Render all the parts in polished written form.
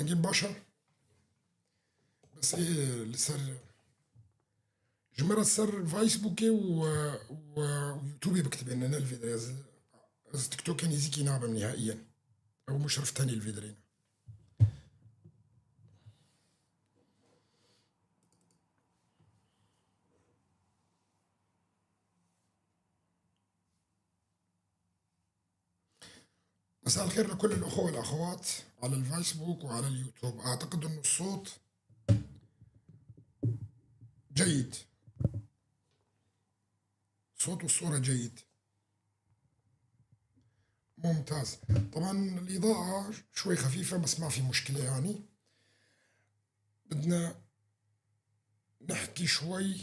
زنجين باشا بس إيه لسر جمرة سر فايسبوكي ويوتيوبي بكتب إن أنا الفيديو از تيك توك نيزيكي نابم نهائيا أو مشرف تاني الفيدرين. مساء الخير لكل الأخوة والأخوات على الفيسبوك وعلى اليوتيوب. أعتقد أن الصوت جيد، صوت والصورة جيد، ممتاز. طبعا الإضاءة شوي خفيفة بس ما في مشكلة. يعني بدنا نحكي شوي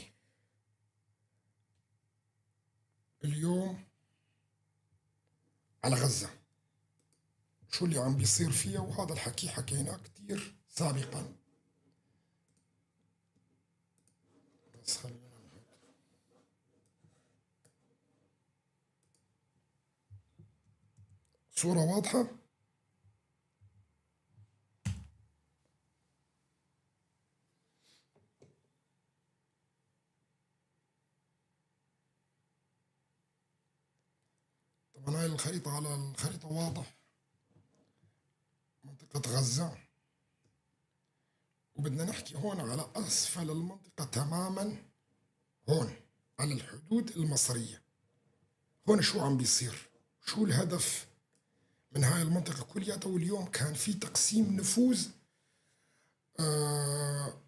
اليوم على غزة، شو اللي عم بيصير فيها، وهذا الحكي حكيناه كتير سابقا. بس خلينا نحط صورة واضحة. طبعا هاي الخريطة، على الخريطة واضح منطقة غزة، وبدنا نحكي هون على أسفل المنطقة تماما، هون على الحدود المصرية. هون شو عم بيصير؟ شو الهدف من هاي المنطقة كلياتها؟ واليوم كان في تقسيم نفوذ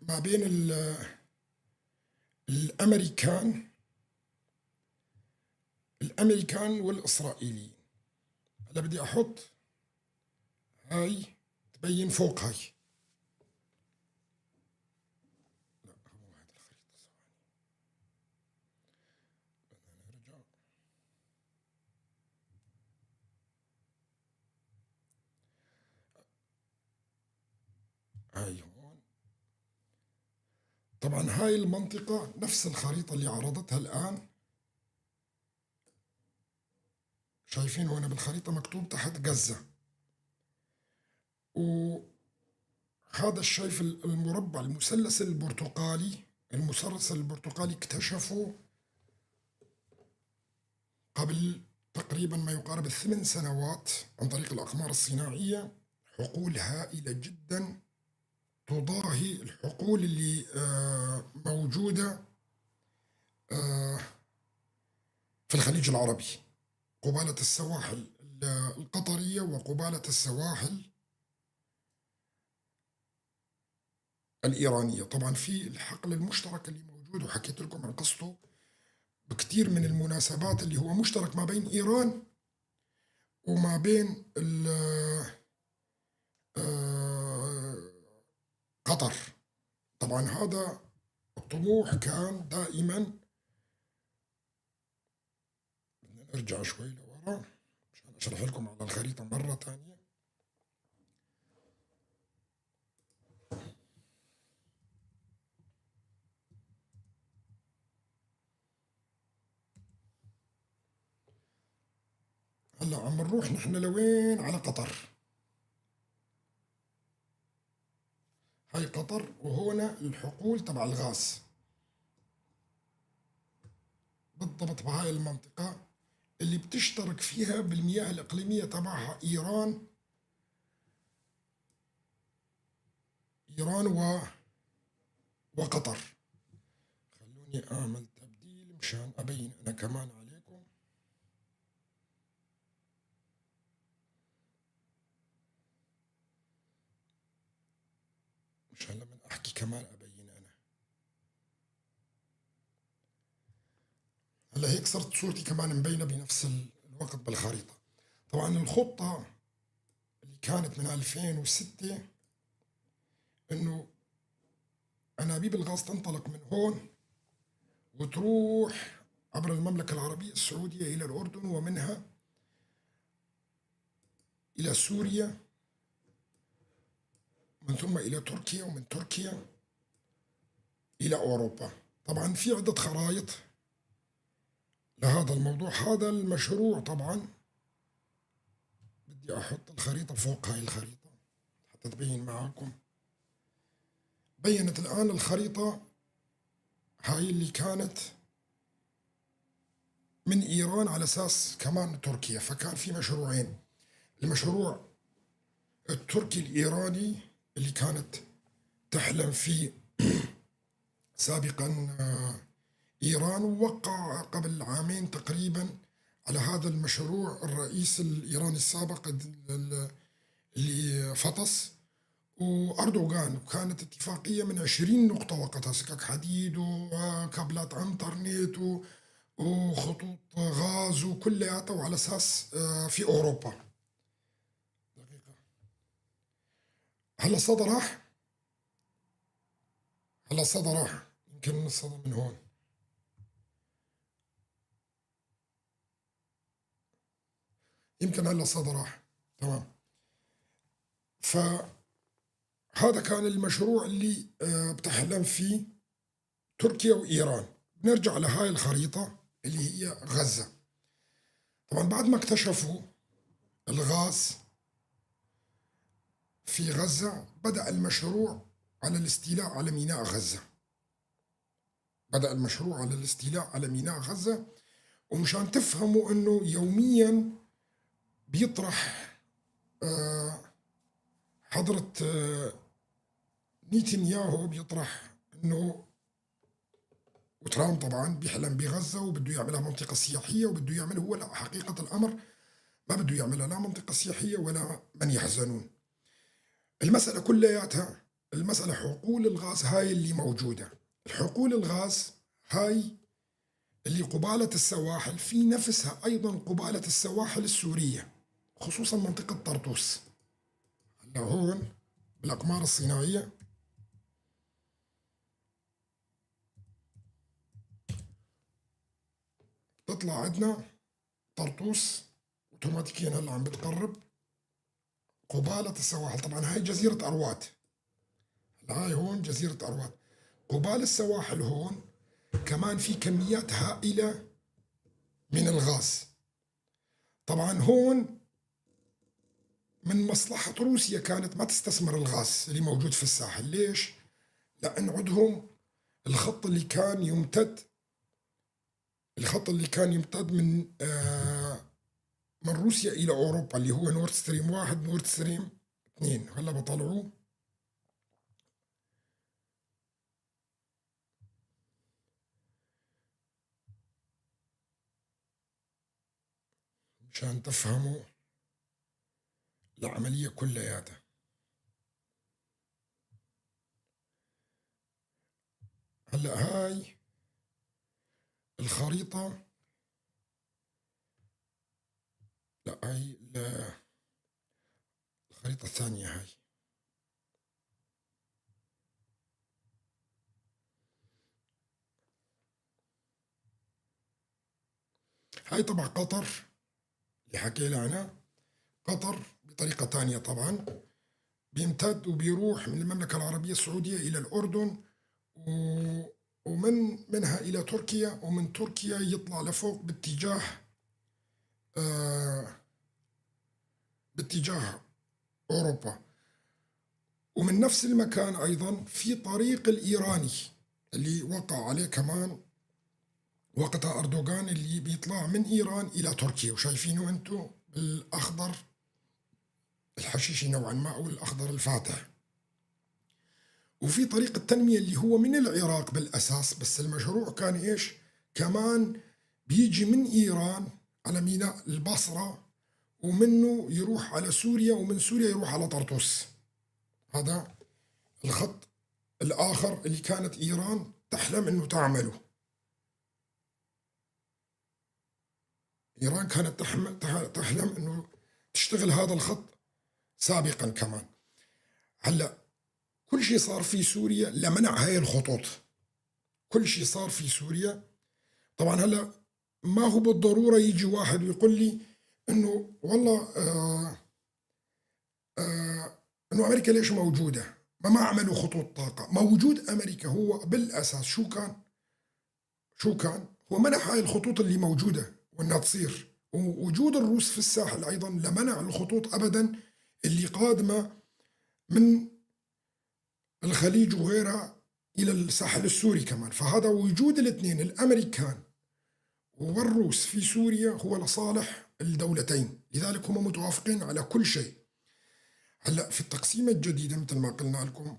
ما بين الأمريكان والإسرائيليين. هلا بدي أحط هاي تبين فوق هاي. لا هو هذا الخريطة، ثواني بدنا نرجع. هاي هون. طبعا هاي المنطقة نفس الخريطة اللي عرضتها الآن، شايفين هون بالخريطة مكتوب تحت غزة، وهذا الشايف المربع المثلث البرتقالي، المثلث البرتقالي اكتشفوا قبل تقريبا ما يقارب 8 سنوات عن طريق الأقمار الصناعية، حقول هائلة جدا تضاهي الحقول اللي موجودة في الخليج العربي، قبالة السواحل القطرية وقبالة السواحل الإيرانية. طبعا في الحقل المشترك اللي موجود، وحكيت لكم عن قصته بكثير من المناسبات، اللي هو مشترك ما بين إيران وما بين قطر. طبعا هذا الطموح كان دائما. بدنا نرجع شوي لورا عشان أشرح لكم على الخريطة مرة ثانية. هلا عم نروح نحن لوين؟ على قطر. هاي قطر، وهنا الحقول تبع الغاز بالضبط بهاي المنطقة اللي بتشترك فيها بالمياه الإقليمية تبعها إيران وقطر. خلوني أعمل تبديل مشان أبين أنا كمان عليكم. مشان لما أحكي كمان أبين أنا. هلا هيك صارت صورتي كمان مبينة بنفس الوقت بالخريطة. طبعا الخطة اللي كانت من 2006 إنه أنابيب الغاز تنطلق من هون وتروح عبر المملكة العربية السعودية إلى الأردن، ومنها إلى سوريا، من ثم إلى تركيا، ومن تركيا إلى أوروبا. طبعا في عدة خرائط لهذا الموضوع. هذا المشروع طبعا بدي أحط الخريطة فوق هاي الخريطة حتى حتى تبين معاكم. بينت الآن الخريطة هاي اللي كانت من إيران على أساس كمان تركيا. فكان في مشروعين، المشروع التركي الإيراني اللي كانت تحلم فيه سابقا إيران، ووقع قبل عامين تقريبا على هذا المشروع الرئيس الإيراني السابق اللي فطس وأردوغان، وكانت اتفاقية من 20 نقطة وقتها، سكك حديد وكابلات انترنت وخطوط غاز وكلياتها، وعلى أساس في أوروبا. دقيقة، هلا الصدى راح؟ هلا الصدى راح، يمكن الصدى من هون. يمكن هلا الصدى راح. تمام. فهذا كان المشروع اللي بتحلم فيه تركيا وإيران. بنرجع لهاي الخريطة اللي هي غزة. طبعا بعد ما اكتشفوا الغاز في غزة بدأ المشروع على الاستيلاء على ميناء غزة. بدأ المشروع على الاستيلاء على ميناء غزة. ومشان تفهموا انه يوميا بيطرح حضرة نيتنياهو بيطرح انه، وترامب طبعا بيحلم بغزة وبده يعملها منطقة سياحية وبده يعمل، هو لا حقيقة الأمر ما بده يعملها لا منطقة سياحية ولا من يحزنون. المسألة كلياتها المسألة حقول الغاز هاي اللي موجودة، الحقول الغاز هاي اللي قبالة السواحل في نفسها أيضا قبالة السواحل السورية، خصوصا منطقة طرطوس. هلا هون بالأقمار الصناعية تطلع عندنا طرطوس اوتوماتيكيا هلا عم بتقرب قبالة السواحل. طبعا هاي جزيرة أرواد، هاي هون جزيرة أرواد قبال السواحل. هون كمان في كميات هائلة من الغاز. طبعا هون من مصلحة روسيا كانت ما تستثمر الغاز اللي موجود في الساحل. ليش؟ لأن عندهم الخط اللي كان يمتد، الخط اللي كان يمتد من روسيا إلى أوروبا اللي هو نورد ستريم 1 نورد ستريم 2. هلا بطلعوه. مشان تفهموا العملية كلياتها. هلا هاي الخريطة، لا هاي الخريطة الثانية. هاي هاي طبعا قطر اللي حكينا عنها. قطر بطريقة تانية طبعا بيمتد وبيروح من المملكة العربية السعودية إلى الأردن، ومن منها إلى تركيا، ومن تركيا يطلع لفوق باتجاه باتجاه أوروبا. ومن نفس المكان أيضا في طريق الإيراني اللي وقع عليه كمان وقتها أردوغان، اللي بيطلع من إيران إلى تركيا، وشايفينه أنتم بالأخضر الحشيشي نوعا ما أو الأخضر الفاتح. وفي طريق التنمية اللي هو من العراق بالأساس، بس المشروع كان إيش؟ كمان بيجي من إيران على ميناء البصرة، ومنه يروح على سوريا، ومن سوريا يروح على طرطوس. هذا الخط الآخر اللي كانت إيران تحلم إنه تعمله. إيران كانت تحلم إنه تشتغل هذا الخط سابقا كمان. هلا كل شيء صار في سوريا لمنع هاي الخطوط، كل شيء صار في سوريا. طبعا هلا ما هو بالضرورة يجي واحد ويقول لي انه والله انه امريكا ليش موجودة؟ ما عملوا خطوط طاقة. موجود امريكا هو بالاساس شو كان؟ شو كان؟ هو منع هاي الخطوط اللي موجودة وانها تصير. ووجود الروس في الساحل ايضا لمنع الخطوط ابدا اللي قادمة من الخليج وغيرها إلى الساحل السوري كمان. فهذا وجود الاثنين الأمريكان والروس في سوريا هو لصالح الدولتين، لذلك هم متوافقين على كل شيء. هلأ في التقسيمة الجديدة مثل ما قلنا لكم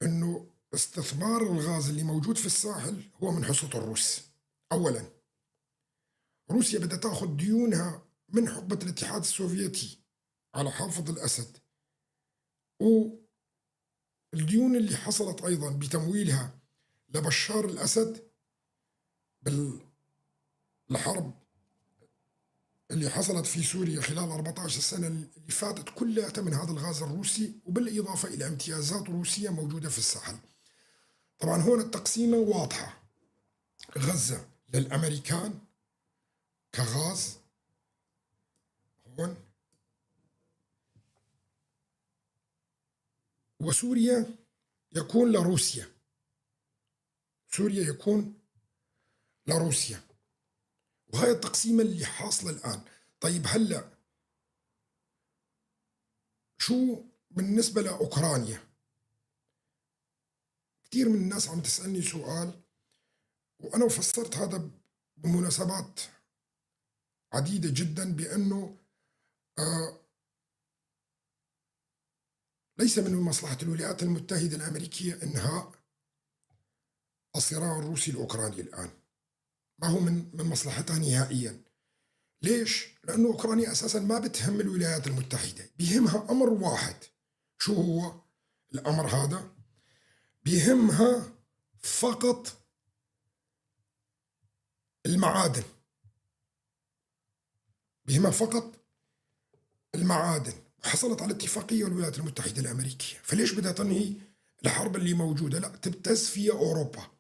أنه استثمار الغاز اللي موجود في الساحل هو من حصة الروس. أولا روسيا بدها تأخذ ديونها من حقبة الاتحاد السوفيتي على حافظ الأسد، والديون اللي حصلت أيضا بتمويلها لبشار الأسد بالحرب اللي حصلت في سوريا خلال 14 سنة اللي فاتت كلها من هذا الغاز الروسي، وبالإضافة إلى امتيازات روسية موجودة في الساحل. طبعا هون التقسيمة واضحة، غزة للأمريكان كغاز هون، وسوريا يكون لروسيا، سوريا يكون لروسيا. وهي التقسيمة اللي حاصلة الآن. طيب هلأ شو بالنسبة لأوكرانيا؟ كثير من الناس عم تسألني سؤال، وأنا فسرت هذا بمناسبات عديدة جدا، بأنه ليس من مصلحة الولايات المتحدة الأمريكية إنهاء الصراع الروسي الأوكراني الآن، ما هو من مصلحتها نهائيا. ليش؟ لأنه أوكرانيا أساسا ما بتهم الولايات المتحدة، بيهمها أمر واحد. شو هو الأمر هذا؟ بيهمها فقط المعادن، بيهمها فقط المعادن. حصلت على اتفاقية الولايات المتحدة الأمريكية، فليش بدها تنهي الحرب اللي موجودة؟ لا، تبتز فيها أوروبا.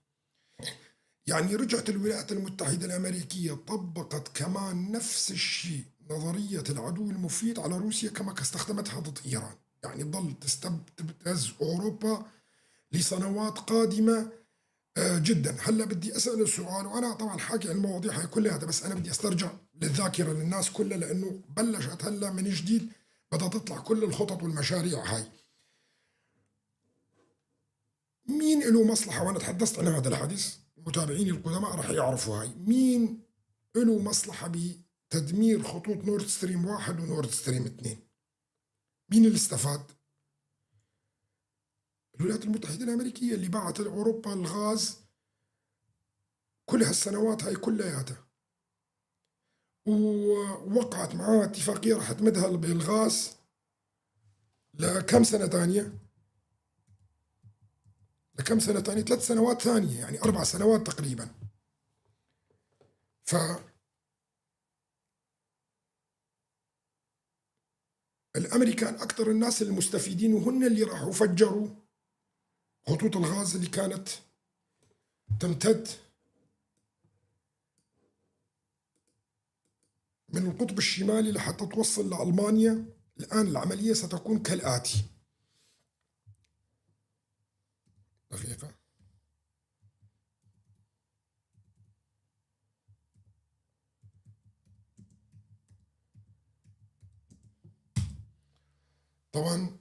يعني رجعت الولايات المتحدة الأمريكية طبقت كمان نفس الشيء، نظرية العدو المفيد على روسيا كما استخدمتها ضد إيران. يعني ظل تبتز أوروبا لسنوات قادمة جدا. هلا بدي أسأل السؤال، وأنا طبعا حاكي عن المواضيع هاي كلها، بس أنا بدي أسترجع للذاكرة للناس كلها، لأنه بلشت هلا من جديد بدها تطلع كل الخطط والمشاريع هاي. مين له مصلحة؟ وأنا تحدثت عن هذا الحديث، متابعيني القدماء راح يعرفوا هاي. مين له مصلحة بتدمير خطوط نورد ستريم 1 ونورد ستريم 2؟ مين اللي استفاد؟ الولايات المتحدة الأمريكية اللي باعت لأوروبا الغاز كل هالسنوات هاي كلياتها، ووقعت معاها اتفاقية راح تمدها بالغاز لكم سنة تانية؟ لكم سنة تانية؟ 3 سنوات ثانية، يعني 4 سنوات تقريبا. ف الأمريكان أكثر الناس المستفيدين، وهن اللي راحوا فجروا خطوط الغاز اللي كانت تمتد من القطب الشمالي لحتى توصل لألمانيا. الآن العملية ستكون كالآتي. دقيقة. طبعا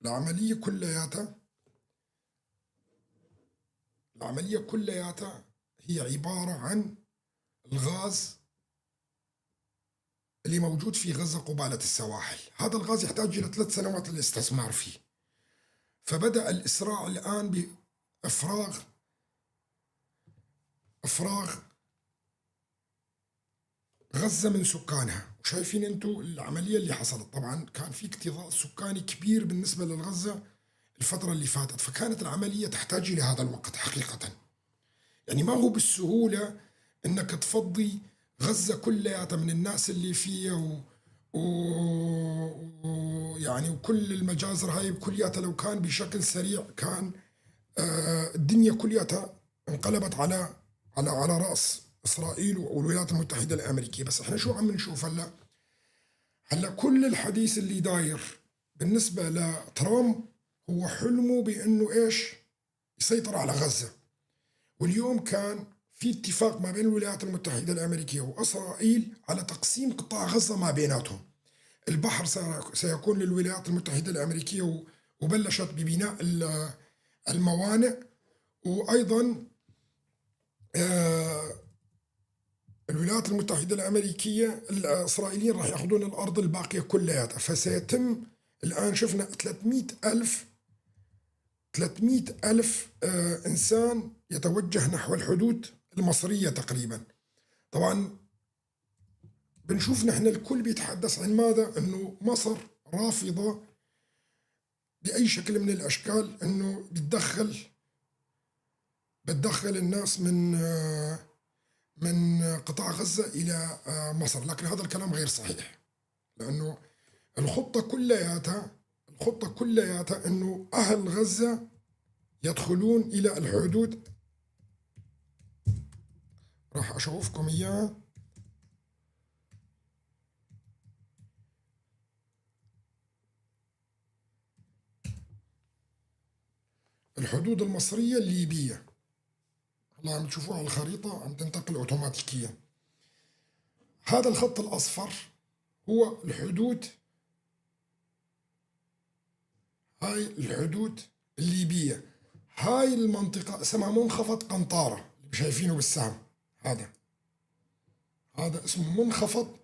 العملية كلياتها، العملية كلياتها هي عبارة عن الغاز اللي موجود في غزة قبالة السواحل. هذا الغاز يحتاج إلى 3 سنوات للاستثمار فيه. فبدأ الإسراع الآن بإفراغ إفراغ غزة من سكانها. وشايفين انتم العملية اللي حصلت. طبعا كان في اكتظاظ سكاني كبير بالنسبة للغزة الفترة اللي فاتت، فكانت العملية تحتاج إلى هذا الوقت حقيقة. يعني ما هو بالسهولة انك تفضي غزة كلها من الناس اللي فيها يعني وكل المجازر هاي كلياتها لو كان بشكل سريع كان الدنيا كلياتها انقلبت على على على رأس إسرائيل والولايات المتحدة الأمريكية. بس احنا شو عم نشوف هلا؟ هلا كل الحديث اللي داير بالنسبة لترامب هو حلمه بأنه إيش؟ يسيطر على غزة. واليوم كان في اتفاق ما بين الولايات المتحدة الأمريكية وإسرائيل على تقسيم قطاع غزة ما بيناتهم. البحر سيكون للولايات المتحدة الأمريكية، وبلشت ببناء الموانئ، وأيضا الولايات المتحدة الأمريكية الإسرائيليين راح يأخذون الأرض الباقية كلياتها. فسيتم الآن شفنا 300,000 إنسان يتوجه نحو الحدود المصرية تقريبا. طبعا بنشوف نحن الكل بيتحدث عن ماذا؟ أنه مصر رافضة بأي شكل من الأشكال أنه بتدخل الناس من قطاع غزة إلى مصر، لكن هذا الكلام غير صحيح، لأنه الخطة كلياتها أنه أهل غزة يدخلون إلى الحدود. راح أشوفكم إياها. الحدود المصرية الليبية، هلا عم تشوفوها على الخريطة عم تنتقل أوتوماتيكيا. هذا الخط الأصفر هو الحدود، هاي الحدود الليبية. هاي المنطقة اسمها منخفض قنطارة، اللي شايفينه بالسهم هذا اسمه منخفض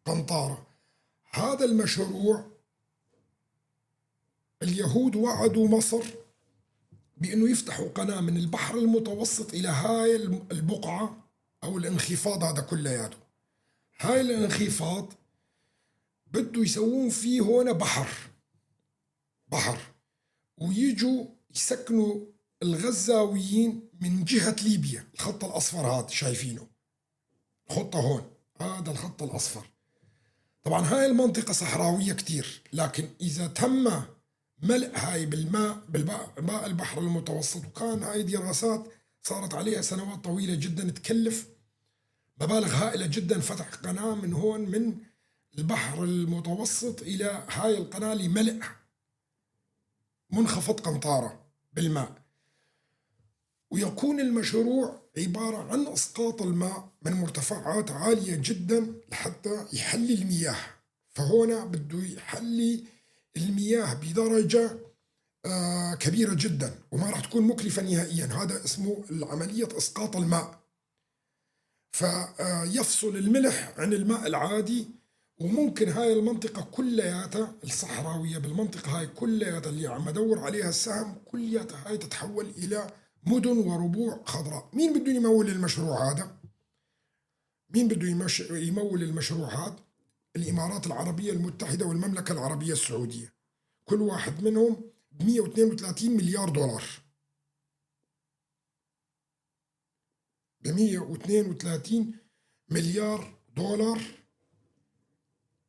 قنطارة. هذا المشروع اليهود وعدوا مصر بأنه يفتحوا قناة من البحر المتوسط إلى هاي البقعة أو الانخفاض هذا كلياته. هاي الانخفاض بده يسوون فيه هون بحر، ويجوا يسكنوا الغزاويين من جهة ليبيا. الخط الأصفر هذا شايفينه، الخطة هون، هذا الخط الأصفر. طبعا هاي المنطقة صحراوية كتير، لكن إذا تم ملء هاي بالماء، بالماء البحر المتوسط، وكان هاي دراسات صارت عليها سنوات طويلة جدا، تكلف مبالغ هائلة جدا فتح قناة من هون من البحر المتوسط إلى هاي القناة لملء منخفض قنطارة بالماء. ويكون المشروع عبارة عن إسقاط الماء من مرتفعات عالية جدا لحتى يحلي المياه. فهنا بده يحلي المياه بدرجة كبيرة جدا، وما راح تكون مكلفة نهائيا. هذا اسمه العملية إسقاط الماء. فيفصل الملح عن الماء العادي، وممكن هاي المنطقة كلياتها الصحراوية بالمنطقة هاي كلياتها اللي عم ادور عليها السهم كلياتها هاي تتحول إلى مدن وربوع خضراء. مين بده يمول المشروع هذا؟ مين بده يمول المشروع هذا؟ الإمارات العربية المتحدة والمملكة العربية السعودية، كل واحد منهم ب 132 مليار دولار. ب 132 مليار دولار،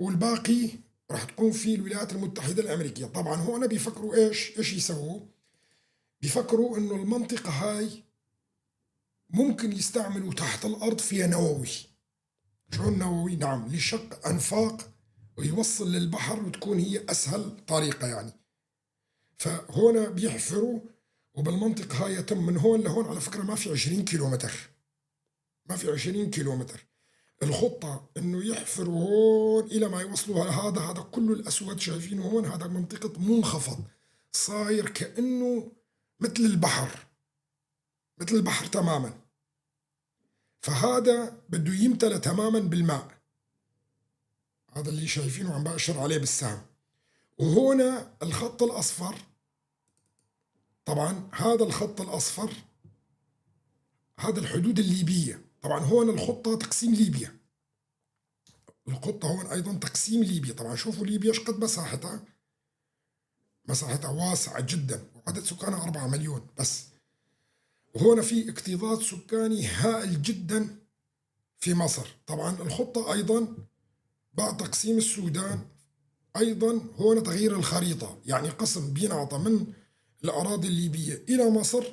والباقي راح تقوم فيه الولايات المتحدة الأمريكية. طبعا هون بيفكروا إيش يسووا؟ بيفكروا إنه المنطقة هاي ممكن يستعملوا تحت الأرض فيها نووي. شلون نووي؟ نعم، لشق أنفاق ويوصل للبحر، وتكون هي أسهل طريقة يعني. فهنا بيحفروا، وبالمنطقة هاي يتم من هون لهون. على فكرة ما في 20 كيلومتر، ما في 20 كيلومتر. الخطة إنه يحفروا هون إلى ما يوصلوا هذا كله الأسود شايفينه هون، هذا منطقة منخفض صاير كأنه مثل البحر، مثل البحر تماما. فهذا بده يمتلئ تماما بالماء، هذا اللي شايفينه عم بأشر عليه بالسهم. وهنا الخط الأصفر، طبعا هذا الخط الأصفر هذا الحدود الليبية. طبعا هون الخطة تقسيم ليبيا، الخطة هون أيضا تقسيم ليبيا. طبعا شوفوا ليبيا شقد مساحتها، مساحتها واسعة جدا، وعدد سكانها 4 مليون بس. وهنا في اكتظاظ سكاني هائل جدا في مصر. طبعا الخطة أيضا بعد تقسيم السودان، أيضا هون تغيير الخريطة، يعني قسم بينعطى من الأراضي الليبية إلى مصر،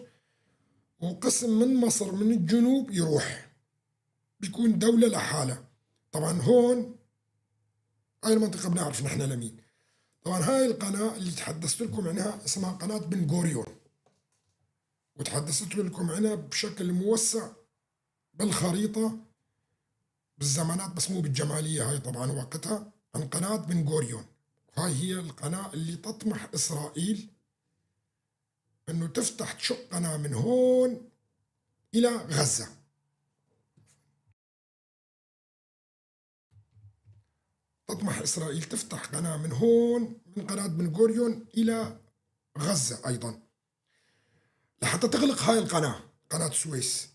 وقسم من مصر من الجنوب يروح، بيكون دولة لحالها. طبعا هون هاي المنطقة بنعرف نحن لمين. طبعا هاي القناة اللي تحدثت لكم عنها اسمها قناة بن غوريون، وتحدثت لكم عنها بشكل موسع بالخريطة بالزمانات، بس مو بالجمالية هاي طبعا وقتها، عن قناة بن غوريون. هاي هي القناة اللي تطمح إسرائيل أنه تفتح تشق قناة من هون إلى غزة. تطمح إسرائيل تفتح قناة من هون من قناة بن غوريون إلى غزة أيضا، لحتى تغلق هاي القناة، قناة السويس.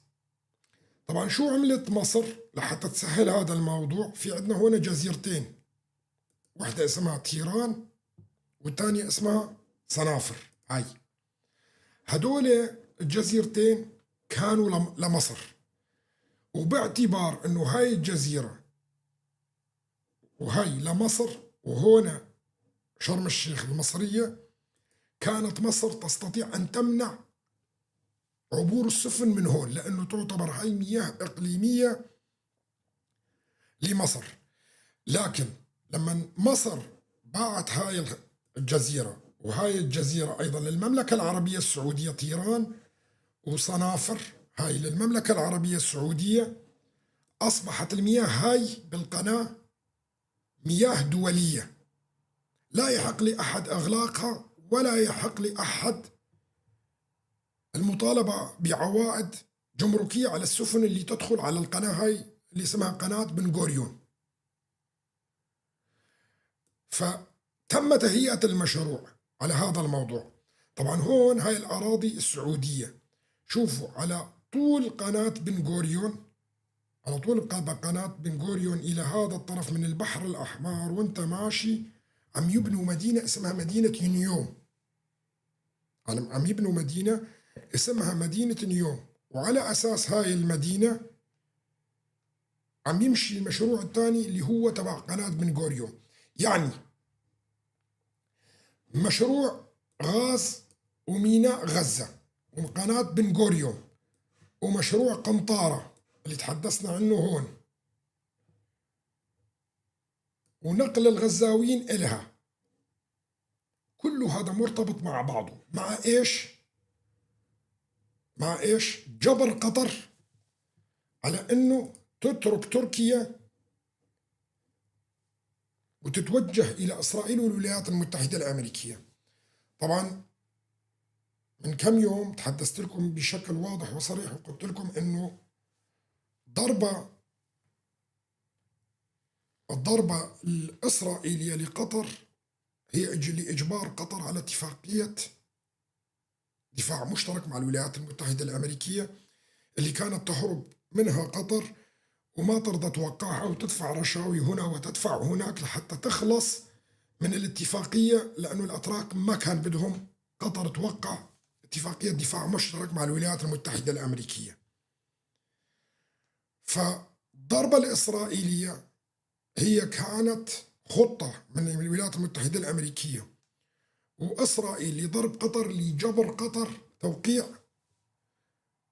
طبعا شو عملت مصر لحتى تسهل هذا الموضوع؟ في عندنا هون جزيرتين، واحدة اسمها تيران والثانية اسمها صنافر. هاي هدول الجزيرتين كانوا لمصر، وباعتبار انه هاي الجزيرة وهي لمصر وهون شرم الشيخ المصرية، كانت مصر تستطيع أن تمنع عبور السفن من هون، لأنه تعتبر هاي مياه إقليمية لمصر. لكن لما مصر باعت هاي الجزيرة وهاي الجزيرة أيضا للمملكة العربية السعودية، طيران وصنافر هاي للمملكة العربية السعودية، أصبحت المياه هاي بالقناة مياه دولية، لا يحق لأحد إغلاقها ولا يحق لأحد المطالبة بعوائد جمركية على السفن اللي تدخل على القناة هاي اللي اسمها قناة بن غوريون. فتم تهيئة المشروع على هذا الموضوع. طبعا هون هاي الأراضي السعودية، شوفوا على طول قناة بن غوريون، على طول قناة بن غوريون إلى هذا الطرف من البحر الأحمر وانت ماشي، عم يبنوا مدينة اسمها مدينة نيوم. عم يبنوا مدينة اسمها مدينة نيوم، وعلى أساس هاي المدينة عم يمشي المشروع الثاني اللي هو تبع قناة بن غوريون. يعني مشروع غاز وميناء غزة وقناة بن غوريون ومشروع قنطارة اللي تحدثنا عنه هون، ونقل الغزاويين إلها، كل هذا مرتبط مع بعضه. مع إيش؟ مع إيش؟ جبر قطر على إنه تترك تركيا وتتوجه إلى إسرائيل والولايات المتحدة الأمريكية. طبعا من كم يوم تحدثت لكم بشكل واضح وصريح وقلت لكم إنه الضربة الإسرائيلية لقطر هي لإجبار قطر على اتفاقية دفاع مشترك مع الولايات المتحدة الأمريكية اللي كانت تهرب منها قطر وما ترضى توقعها وتدفع رشاوي هنا وتدفع هناك لحتى تخلص من الاتفاقية، لأنه الأتراك ما كان بدهم قطر توقع اتفاقية دفاع مشترك مع الولايات المتحدة الأمريكية. فالضربة الإسرائيلية هي كانت خطة من الولايات المتحدة الأمريكية وإسرائيل لضرب قطر، لجبر قطر توقيع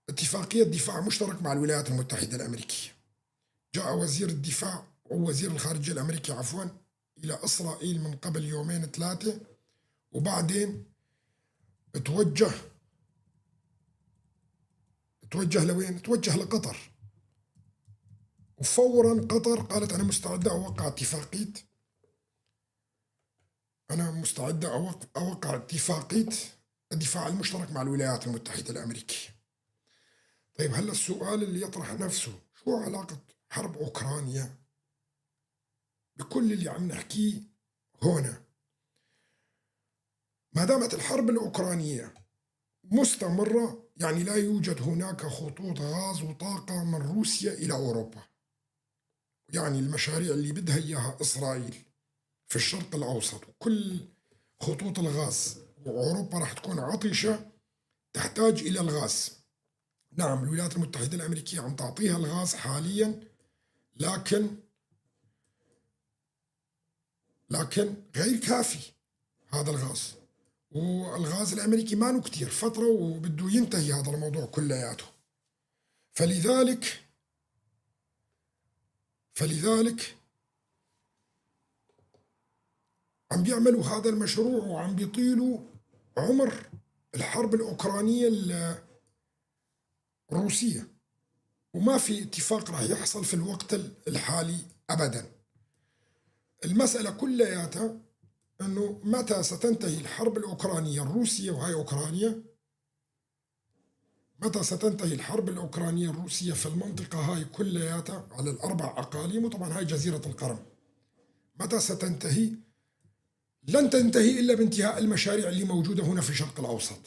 اتفاقية دفاع مشترك مع الولايات المتحدة الأمريكية. جاء وزير الدفاع أو وزير الخارجية الأمريكي عفوا إلى إسرائيل من قبل يومين ثلاثة، وبعدين توجه لوين؟ توجه لقطر، وفورا قطر قالت أنا مستعدة أوقع اتفاقية، أنا مستعدة أوقع اتفاقية الدفاع المشترك مع الولايات المتحدة الأمريكية. طيب هلا السؤال اللي يطرح نفسه، شو علاقة حرب أوكرانيا بكل اللي عم نحكيه هنا؟ ما دامت الحرب الأوكرانية مستمرة، يعني لا يوجد هناك خطوط غاز وطاقة من روسيا إلى أوروبا. يعني المشاريع اللي بدها إياها إسرائيل في الشرق الأوسط وكل خطوط الغاز، وأوروبا راح تكون عطشة تحتاج إلى الغاز. نعم الولايات المتحدة الأمريكية عم تعطيها الغاز حاليا، لكن غير كافي هذا الغاز، والغاز الأمريكي ما كتير فترة وبده ينتهي هذا الموضوع كلياته. فلذلك عم بيعملوا هذا المشروع وعم بيطيلوا عمر الحرب الأوكرانية الروسية. وما في اتفاق راح يحصل في الوقت الحالي أبدا. المسألة كلياتها أنه متى ستنتهي الحرب الأوكرانية الروسية، وهي أوكرانيا، متى ستنتهي الحرب الأوكرانية الروسية في المنطقة هاي كلياتها على الأربع أقاليم، وطبعا هاي جزيرة القرم، متى ستنتهي؟ لن تنتهي إلا بانتهاء المشاريع اللي موجودة هنا في الشرق الأوسط.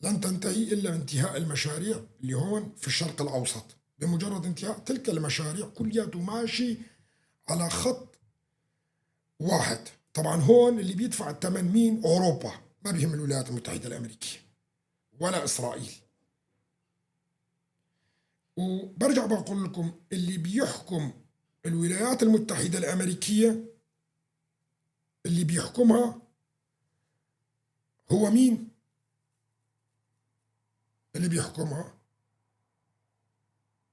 لن تنتهي إلا بانتهاء المشاريع اللي هون في الشرق الأوسط. بمجرد انتهاء تلك المشاريع كلياته ماشي على خط واحد. طبعا هون اللي بيدفع الثمن مين؟ أوروبا، ما بيهم الولايات المتحدة الأمريكية ولا إسرائيل. وبرجع بقول لكم اللي بيحكم الولايات المتحدة الأمريكية، اللي بيحكمها هو مين؟ اللي بيحكمها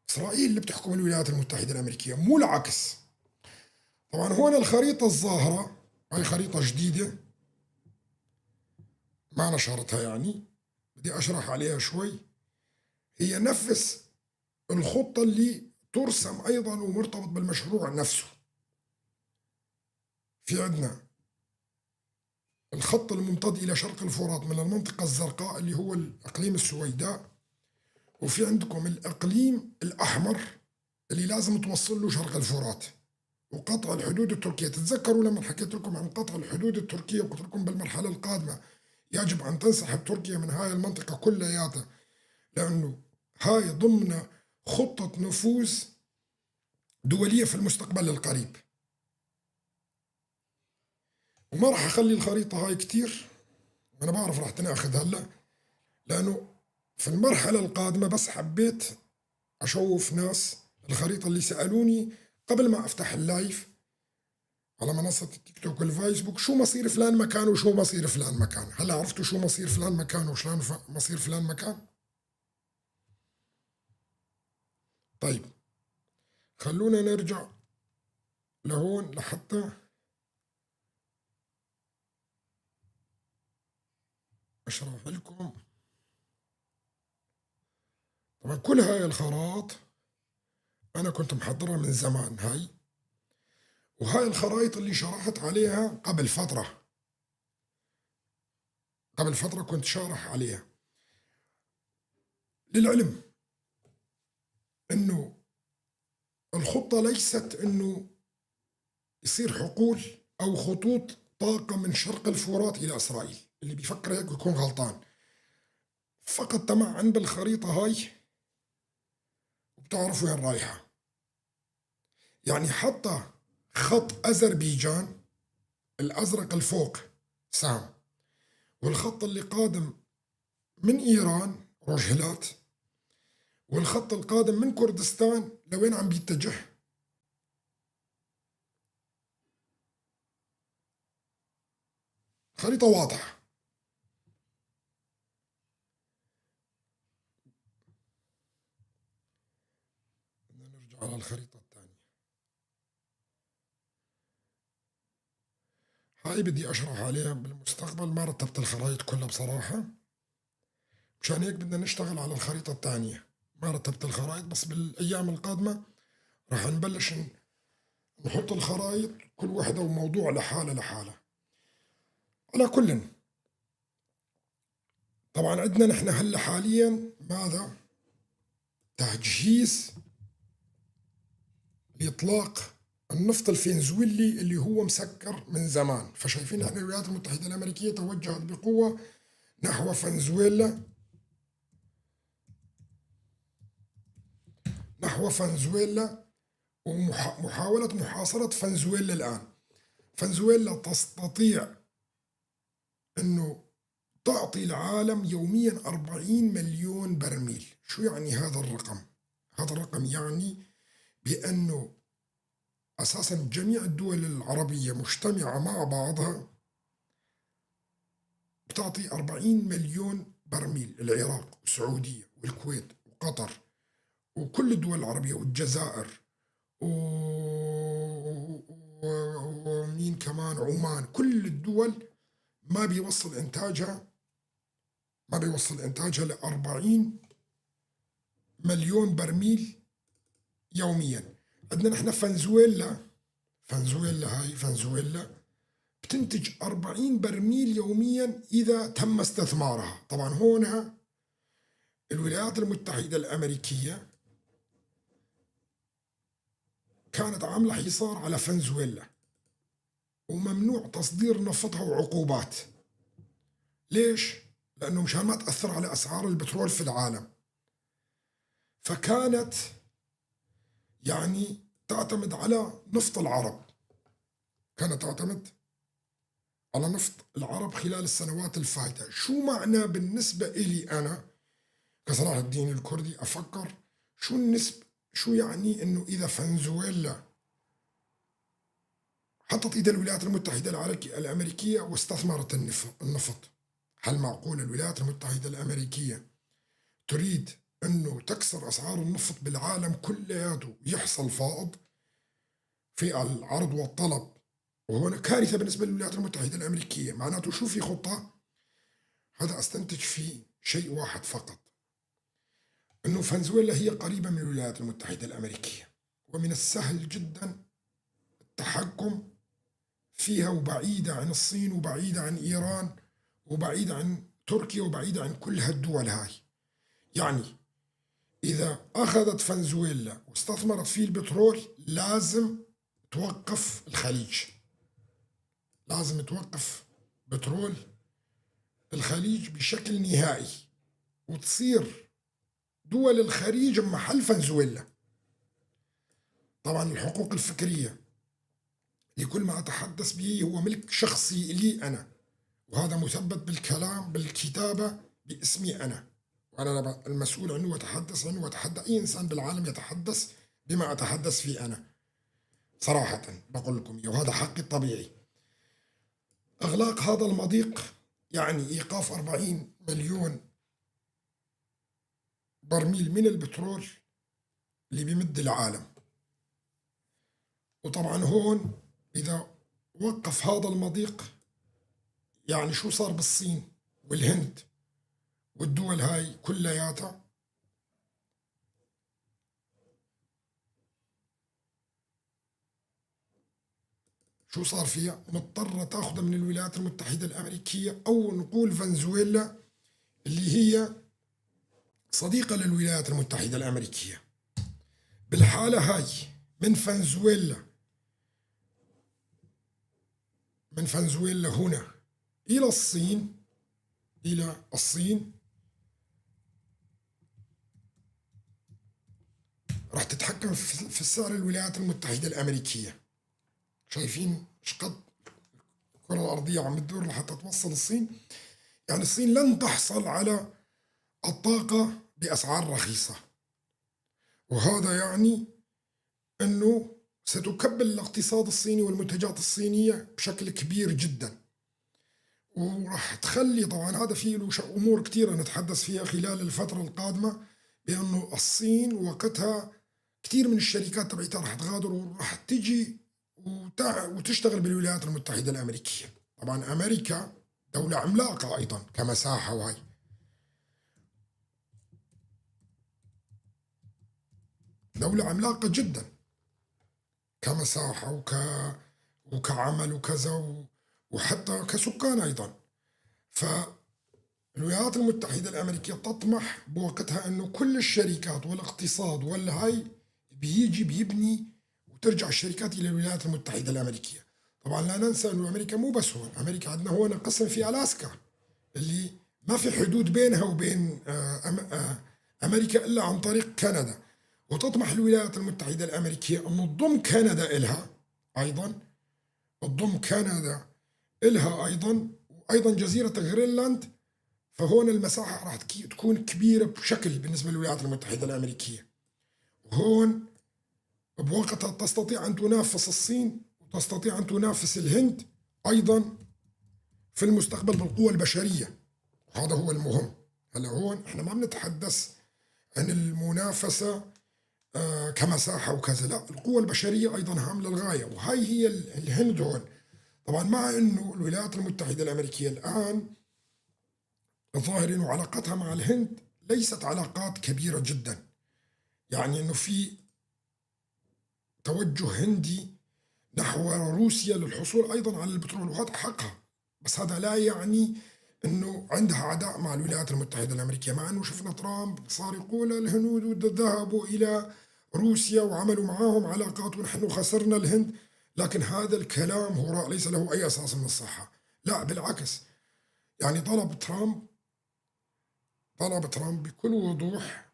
إسرائيل اللي بتحكم الولايات المتحدة الأمريكية، مو العكس. طبعا هون الخريطة الظاهرة هاي خريطة جديدة ما نشرتها، يعني بدي أشرح عليها شوي. هي نفس الخطة اللي ترسم أيضا ومرتبط بالمشروع نفسه. في عندنا الخط الممتد إلى شرق الفرات من المنطقة الزرقاء اللي هو الإقليم السويداء، وفي عندكم الإقليم الأحمر اللي لازم توصل له شرق الفرات وقطع الحدود التركية. تتذكروا لما حكيت لكم عن قطع الحدود التركية وقلت لكم بالمرحلة القادمة يجب أن تنسحب تركيا من هاي المنطقة كلياتها، لأنه هاي ضمن خطة نفوذ دولية في المستقبل القريب. وما راح أخلي الخريطة هاي كتير، أنا بعرف راح تنأخذ هلأ، لأنه في المرحلة القادمة بس حبيت أشوف ناس الخريطة اللي سألوني قبل ما أفتح ال live على منصة التيك توك والفيسبوك شو مصير فلان مكان وشو مصير فلان مكان. هلا عرفتوا شو مصير فلان مكان وشلون مصير فلان مكان؟ طيب خلونا نرجع لهون لحتى أشرح لكم. طبعا كل هاي الخرائط أنا كنت محضرها من زمان، هاي وهاي الخرائط اللي شرحت عليها قبل فترة، قبل فترة كنت شارح عليها. للعلم إنه الخطة ليست إنه يصير حقول أو خطوط طاقة من شرق الفرات إلى إسرائيل، اللي بيفكر هيك بيكون غلطان. فقط تمعن بالخريطة هاي وبتعرفوا وين رايحة. يعني حتى خط أذربيجان الأزرق الفوق سام، والخط اللي قادم من إيران روجهلات، والخط القادم من كردستان لوين عم بيتجه؟ خريطة واضحة. بدنا نرجع على الخريطة الثانية. هاي بدي أشرح عليها بالمستقبل، ما رتبت الخرائط كلها بصراحة، مشان هيك بدنا نشتغل على الخريطة الثانية. ما رتبت الخرائط، بس بالأيام القادمة راح نبلش نحط الخرائط كل وحدة وموضوع لحالة لحالة. على كل طبعا عندنا نحن هلا حاليا ماذا؟ تجهيز لإطلاق النفط الفنزويلي اللي هو مسكر من زمان. فشايفين نحن الولايات المتحدة الأمريكية توجهت بقوة نحو فنزويلا، نحو فنزويلا، ومحاولة محاصرة فنزويلا الآن. فنزويلا تستطيع أنه تعطي العالم يوميا 40 مليون برميل. شو يعني هذا الرقم؟ هذا الرقم يعني بأنه أساسا جميع الدول العربية مجتمعة مع بعضها بتعطي 40 مليون برميل. العراق والسعودية والكويت وقطر وكل الدول العربية والجزائر ومين كمان، عمان، كل الدول ما بيوصل إنتاجها، ما بيوصل إنتاجها ل 40 مليون برميل يوميا. عندنا نحن فنزويلا، هاي فنزويلا بتنتج 40 برميل يوميا إذا تم استثمارها. طبعا هنا الولايات المتحدة الأمريكية كانت عاملة حصار على فنزويلا وممنوع تصدير نفطها وعقوبات. ليش؟ لأنه مشان ما تأثر على أسعار البترول في العالم. فكانت يعني تعتمد على نفط العرب، كانت تعتمد على نفط العرب خلال السنوات الفائتة. شو معنى بالنسبة إلي أنا كصلاح الدين الكردي أفكر شو النسبة، شو يعني إنه إذا فنزويلا حطت إيدها الولايات المتحدة الأمريكية واستثمرت النفط، هل معقول الولايات المتحدة الأمريكية تريد أنه تكسر أسعار النفط بالعالم كلياته يحصل فائض في العرض والطلب؟ وهنا كارثة بالنسبة للولايات المتحدة الأمريكية. معناته شو في خطة؟ هذا أستنتج فيه شيء واحد فقط، أنه فنزويلا هي قريبة من الولايات المتحدة الأمريكية ومن السهل جدا التحكم فيها، وبعيدة عن الصين وبعيدة عن إيران وبعيدة عن تركيا وبعيدة عن كل هالدول هاي. يعني إذا أخذت فنزويلا واستثمرت في البترول لازم توقف الخليج، لازم توقف بترول الخليج بشكل نهائي، وتصير دول الخليج محل فنزويلا. طبعا الحقوق الفكرية لكل ما أتحدث به هو ملك شخصي لي أنا، وهذا مثبت بالكلام بالكتابة باسمي أنا، وأنا المسؤول عنه وأتحدث عنه، وأتحدى أي إنسان بالعالم يتحدث بما أتحدث فيه أنا صراحة بقول لكم، وهذا حقي الطبيعي. إغلاق هذا المضيق يعني إيقاف 40 مليون برميل من البترول اللي بيمد العالم. وطبعا هون إذا وقف هذا المضيق يعني شو صار بالصين والهند والدول هاي كلياتها؟ شو صار فيها؟ مضطرة تاخذها من الولايات المتحدة الأمريكية، أو نقول فنزويلا اللي هي صديقة للولايات المتحدة الأمريكية. بالحالة هاي من فنزويلا هنا إلى الصين، إلى الصين راح تتحكم في السعر الولايات المتحدة الأمريكية. شايفين شقد الكرة الأرضية عم تدور لحتى توصل الصين؟ يعني الصين لن تحصل على الطاقة بأسعار رخيصة، وهذا يعني أنه ستكبل الاقتصاد الصيني والمنتجات الصينية بشكل كبير جدا، وراح تخلي طبعا هذا فيه له أمور كثيرة نتحدث فيها خلال الفترة القادمة، بأنه الصين وقتها كثير من الشركات تبعتها راح تغادر وراح تجي وتشتغل بالولايات المتحدة الأمريكية. طبعا أمريكا دولة عملاقة أيضا كمساحة، وهي دولة عملاقة جدا كمساحة وكعمل وكذا وحتى كسكان أيضا. فالولايات المتحدة الأمريكية تطمح بوقتها أنه كل الشركات والاقتصاد والهاي بيجي بيبني وترجع الشركات إلى الولايات المتحدة الأمريكية. طبعا لا ننسى أنه أمريكا مو بس هون، أمريكا عندنا هون قسم في ألاسكا اللي ما في حدود بينها وبين أمريكا إلا عن طريق كندا، وتطمح الولايات المتحدة الأمريكية أنه تضم كندا إلها أيضا، تضم كندا إلها أيضا، وأيضا جزيرة غرينلاند. فهون المساحة راح تكون كبيرة بشكل بالنسبة للولايات المتحدة الأمريكية، وهون بوقتها تستطيع أن تنافس الصين وتستطيع أن تنافس الهند أيضا في المستقبل بالقوة البشرية، وهذا هو المهم. هلا هون احنا ما بنتحدث عن المنافسة كمساحة وكذا، لا، القوة البشرية أيضا هام للغاية، وهي هي الهند هون. طبعا مع أنه الولايات المتحدة الأمريكية الآن الظاهر أنه علاقتها مع الهند ليست علاقات كبيرة جدا، يعني إنه في توجه هندي نحو روسيا للحصول أيضا على البترول، وهذا حقها، بس هذا لا يعني إنه عندها عداء مع الولايات المتحدة الأمريكية، مع إنه شفنا ترامب صار يقول الهنود ذهبوا إلى روسيا وعملوا معاهم علاقات ونحن خسرنا الهند، لكن هذا الكلام هراء ليس له أي أساس من الصحة. لا بالعكس، يعني طلب ترامب بكل وضوح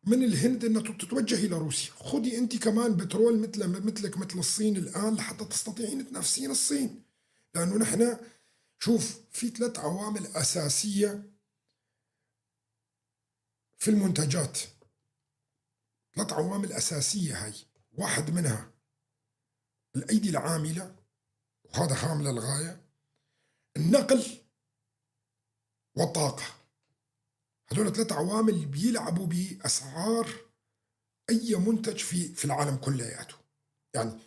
من الهند أنها تتوجه إلى روسيا، خذي أنت كمان بترول مثلك مثل الصين الآن لحتى تستطيعين تنافسين الصين. لأنه نحن شوف في 3 عوامل أساسية في المنتجات، 3 عوامل أساسية هاي، واحد منها الأيدي العاملة وهذا هام للغاية، النقل والطاقة. هذول 3 عوامل بيلعبوا بأسعار أي منتج في العالم كلياته. يعني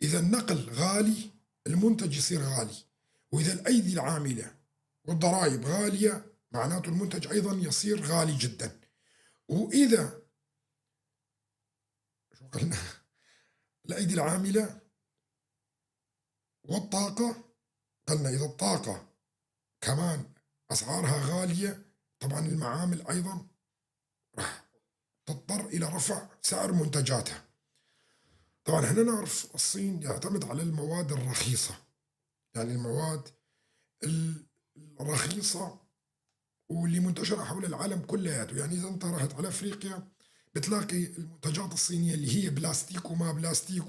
إذا النقل غالي المنتج يصير غالي، وإذا الأيدي العاملة والضرائب غالية معناته المنتج أيضا يصير غالي جدا. وإذا شو قلنا الأيدي العاملة والطاقة، قلنا إذا الطاقة كمان أسعارها غالية طبعا المعامل أيضا راح تضطر إلى رفع سعر منتجاتها. طبعا احنا نعرف الصين يعتمد على المواد الرخيصة، يعني المواد الرخيصة واللي منتشرة حول العالم كلياته. يعني إذا أنت رحت على أفريقيا بتلاقي المنتجات الصينية اللي هي بلاستيك وما بلاستيك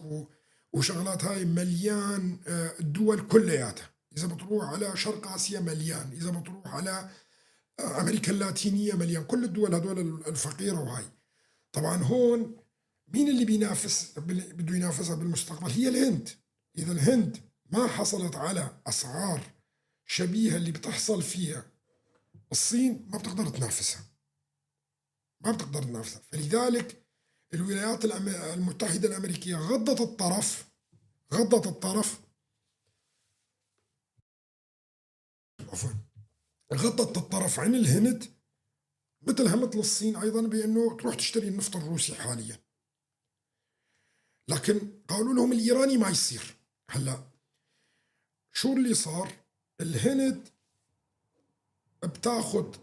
وشغلات هاي مليان الدول كلياتها. إذا بتروح على شرق آسيا مليان، إذا بتروح على أمريكا اللاتينية مليان، كل الدول هدول الفقيرة. وهاي طبعا هون مين اللي بينافس بده ينافسها بالمستقبل؟ هي الهند. إذا الهند ما حصلت على أسعار شبيهة اللي بتحصل فيها الصين ما بتقدر تنافسها، ما بتقدر تنافسها. فلذلك الولايات المتحدة الأمريكية غضت الطرف، غضت الطرف، عفوا، غضت الطرف عن الهند مثلها مثل الصين أيضا بأنه تروح تشتري النفط الروسي حاليا، لكن قالوا لهم الإيراني ما يصير. هلا شو اللي صار؟ الهند بتاخد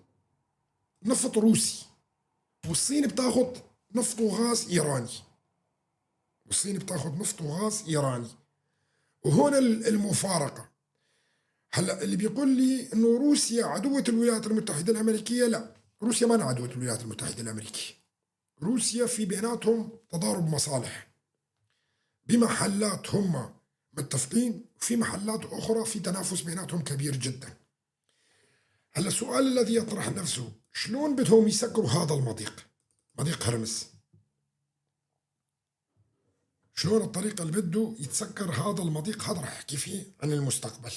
نفط روسي والصين بتاخد نفط وغاز إيراني، والصين بتاخد نفط وغاز إيراني. وهون المفارقة. هلا اللي بيقول لي انه روسيا عدوة الولايات المتحدة الأمريكية، لا، روسيا ما عدوة الولايات المتحدة الأمريكية. روسيا في بيناتهم تضارب مصالح، بمحلات هم متفقين وفي محلات أخرى في تنافس بيناتهم كبير جدا. هلا السؤال الذي يطرح نفسه، شلون بدهم يسكروا هذا المضيق، مضيق هرمز؟ شلون الطريقة اللي بده يتسكر هذا المضيق؟ هذا رح أحكي فيه عن المستقبل.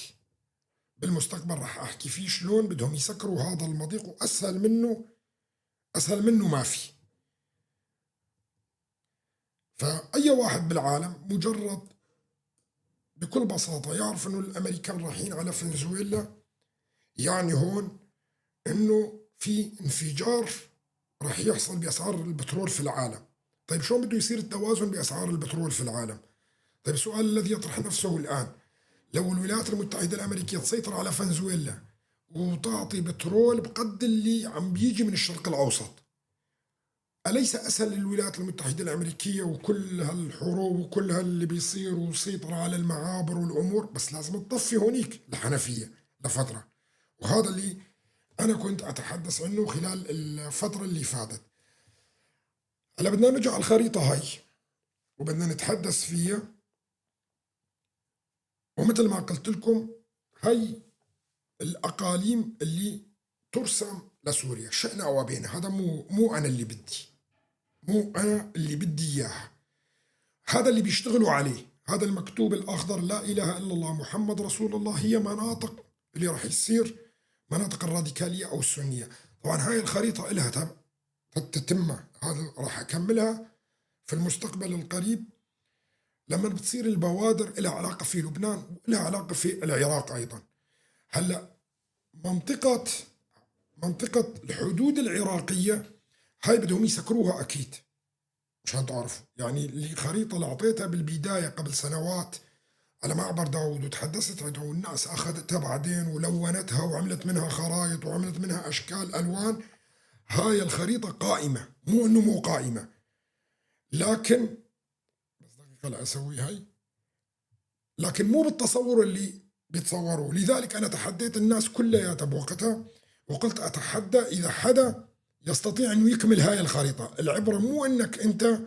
بالمستقبل رح أحكي فيه شلون بدهم يسكروا هذا المضيق، وأسهل منه، أسهل منه ما في. فأي واحد بالعالم مجرد بكل بساطة يعرف إنه الأمريكان رايحين على فنزويلا، يعني هون إنه في انفجار راح يحصل بأسعار البترول في العالم. طيب شلون بده يصير التوازن بأسعار البترول في العالم؟ طيب السؤال الذي يطرح نفسه الآن، لو الولايات المتحدة الأمريكية تسيطر على فنزويلا وتعطي بترول بقد اللي عم بيجي من الشرق الأوسط، أليس أسهل للولايات المتحدة الأمريكية وكل هالحروب وكل هاللي بيصير وسيطرة على المعابر والأمور؟ بس لازم تطفي هونيك الحنفية لفترة، وهذا اللي أنا كنت أتحدث عنه خلال الفترة اللي فاتت. هلا بدنا نرجع على الخريطة هاي وبدنا نتحدث فيها، ومثل ما قلت لكم هاي الأقاليم اللي ترسم لسوريا شئنا أو أبينا. هذا مو أنا اللي بدي، مو أنا اللي بدي إياها، هذا اللي بيشتغلوا عليه، هذا المكتوب الأخضر لا إله إلا الله محمد رسول الله، هي مناطق اللي راح يصير مناطق الراديكالية أو السنية. طبعا هاي الخريطة إلها تتمة، هذا راح أكملها في المستقبل القريب لما بتصير البوادر لها علاقة في لبنان ولها علاقة في العراق أيضا. هلا منطقة الحدود العراقية هاي بدهم يسكروها أكيد، مشان تعرفوا. يعني الخريطة اللي أعطيتها بالبداية قبل سنوات على معبر داوود وتحدثت عنها والناس أخذتها بعدين ولونتها وعملت منها خرائط وعملت منها أشكال ألوان، هاي الخريطة قائمة، مو إنه مو قائمة. لكن بس دقيقة لا أسوي هاي، لكن مو بالتصور اللي بيتصوروه. لذلك أنا تحديت الناس كلياتها بوقتها وقلت أتحدى إذا حدا يستطيع أنه يكمل هاي الخريطة. العبرة مو أنك أنت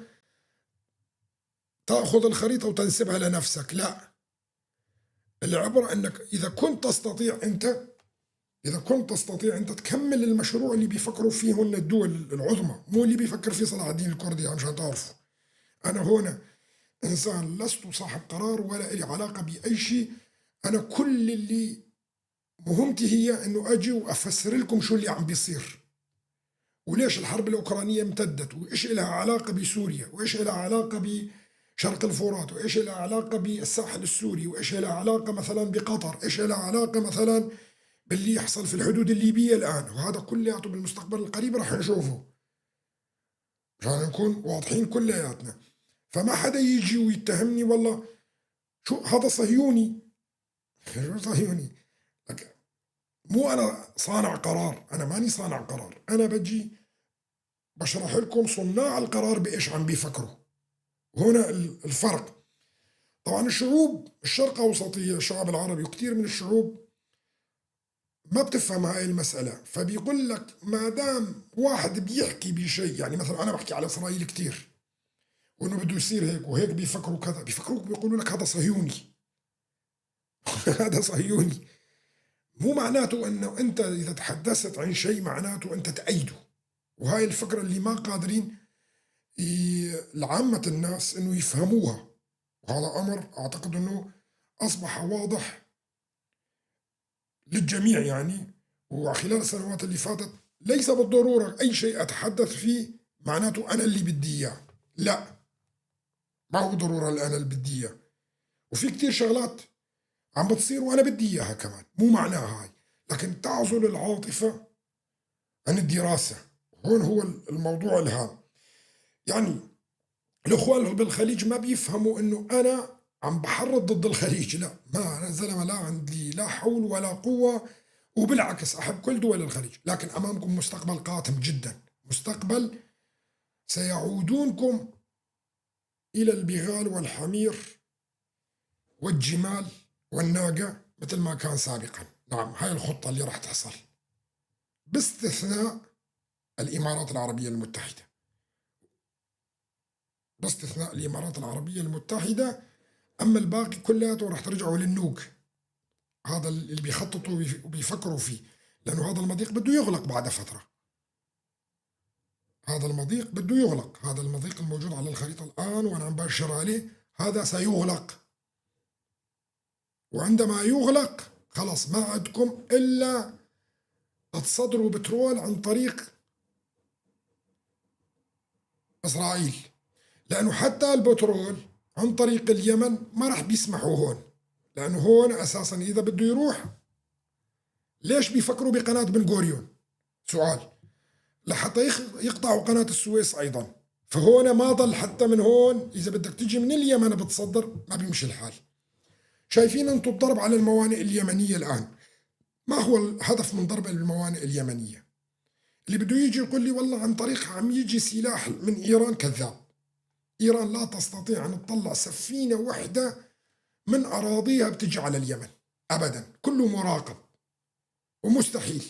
تأخذ الخريطة وتنسبها لنفسك، لا، العبرة أنك إذا كنت تستطيع أنت، إذا كنت تستطيع أنت تكمل المشروع اللي بيفكروا فيه هن الدول العظمى، مو اللي بيفكر فيه صلاح الدين الكردي. مشان تعرفوا أنا هنا إنسان لست صاحب قرار ولا إلي علاقة بأي شيء. أنا كل اللي مهمتي هي إنه أجي وأفسر لكم شو اللي عم بيصير، وليش الحرب الأوكرانية امتدت، وإيش لها علاقة بسوريا، وإيش لها علاقة بشرق الفرات، وإيش لها علاقة بالساحل السوري، وإيش لها علاقة مثلا بقطر، إيش لها علاقة مثلا باللي يحصل في الحدود الليبية الآن. وهذا كلياته بالمستقبل القريب راح نشوفه، عشان نكون واضحين كلياتنا. فما حدا يجي ويتهمني والله شو هذا صهيوني. شو صهيوني؟ مو أنا صانع قرار، أنا ماني صانع قرار، أنا بجي بشرح لكم صناع القرار بإيش عم بيفكروا. هنا الفرق. طبعا الشعوب الشرق أوسطية، الشعب العربي وكثير من الشعوب ما بتفهم هاي المسألة، فبيقول لك ما دام واحد بيحكي بشيء، يعني مثلا أنا بحكي على إسرائيل كثير وإنه بده يصير هيك وهيك، بيفكروا كذا، بيفكروك بيقولوا لك هذا صهيوني. هذا صهيوني. مو معناته انه انت اذا تحدثت عن شيء معناته انت تأيده. وهاي الفكرة اللي ما قادرين لعامة الناس انه يفهموها، وهذا امر اعتقد انه اصبح واضح للجميع يعني. وخلال السنوات اللي فاتت ليس بالضرورة اي شيء اتحدث فيه معناته انا اللي بدي اياه، لا، ما هو ضرورة اللي انا اللي بدي اياه. وفي كتير شغلات عم بتصير وانا بدي اياها كمان، مو معناها هاي، لكن تعزل العاطفة عن الدراسة. هون هو الموضوع الهام. يعني الاخوان بالخليج ما بيفهموا انه انا عم بحرض ضد الخليج، لا، ما انا زلمة لا عندي لا حول ولا قوة، وبالعكس احب كل دول الخليج، لكن امامكم مستقبل قاتم جدا، مستقبل سيعودونكم الى البغال والحمير والجمال والناقة مثل ما كان سابقا. نعم، هاي الخطة اللي راح تحصل، باستثناء الإمارات العربية المتحدة، باستثناء الإمارات العربية المتحدة. أما الباقي كلياته راح ترجعوا للنوق. هذا اللي بيخططوا وبيفكروا فيه، لأنه هذا المضيق بده يغلق بعد فترة. هذا المضيق بده يغلق، هذا المضيق الموجود على الخريطة الآن وأنا عم بأشر عليه، هذا سيغلق. وعندما يغلق خلاص ما عندكم إلا تصدروا بترول عن طريق إسرائيل، لأنه حتى البترول عن طريق اليمن ما راح بيسمحوا هون، لأنه هون أساسا إذا بده يروح، ليش بيفكروا بقناة بن غوريون؟ سؤال، لحتى يقطعوا قناة السويس أيضا. فهون ما ضل حتى من هون، إذا بدك تيجي من اليمن بتصدر ما بيمشي الحال. شايفين أنتم الضرب على الموانئ اليمنية الآن، ما هو الهدف من ضرب الموانئ اليمنية؟ اللي بده يجي يقول لي والله عن طريق عم يجي سلاح من إيران، كذاب. إيران لا تستطيع أن تطلع سفينة واحدة من أراضيها بتجي على اليمن أبدا، كله مراقب ومستحيل،